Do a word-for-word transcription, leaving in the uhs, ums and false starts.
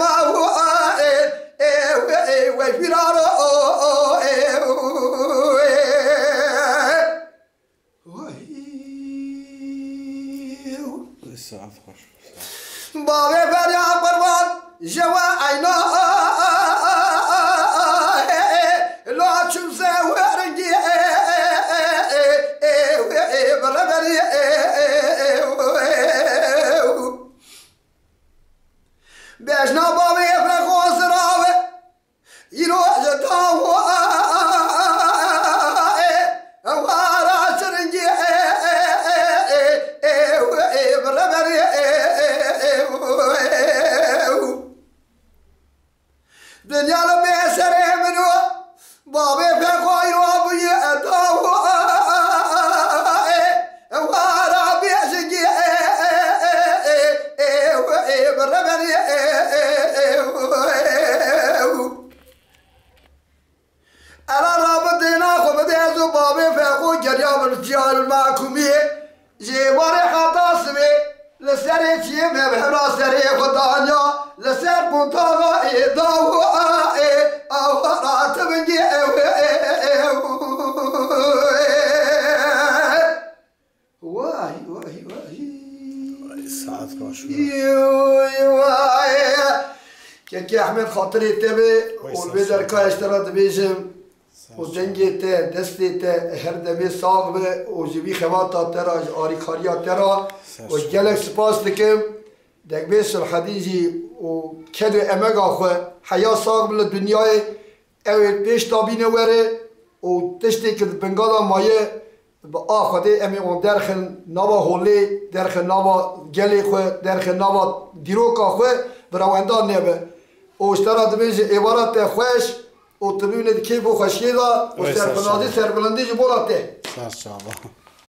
ma û ê ê ê we jî ra ro ê ê Saet xweş. Bavê Ferya qurban ji we eyna lo çûm se we ringî bi reberî bejna bavê Ferxo zirawe. Îro ji dawayê ewara çiringî bi reberî. Dinya li bê serê min û bavê Fexo îro bûye dawayê ewara bêjingî bi reberî. Ela rabidêna xwe bide ez û bavê Fexo geriya min ciyar makumiyê. Ji êvarê heta sibê li serê çiyê me bi hevra serê xwe danya li ser guntaxa ê dawa ê awa ratibingê ew ê. Vay, vay, vay. Ay, saet baş. Vay, vay. Kekê Ehmed, xatirê te be. Vay, û sağ vê ol. Derka ez te re dibêjim. Sağ û ol. Dengê te, destê te her demê sax be û ji vî xebata te re, ji arîkariya te re Sağ û ol. Gelek spas dikim. Degbê Sulhedîn jî û ked û emega xwe heya sax bi li dinyayê. Ew ê pêş dabîne were û tiştê ku di bingala maye bi a Xwedê em ê wan derxin nava holê, derxin nava gelê xwe, derxin nava dîroka xwe, bi rewenda nebe. Û ji te re dibêjin êvara te xweş û tu bimîne di kêf û xweşiyê de û Ay, sağ ol. Serfinazî serbilindî ji bona te. Sağ ol.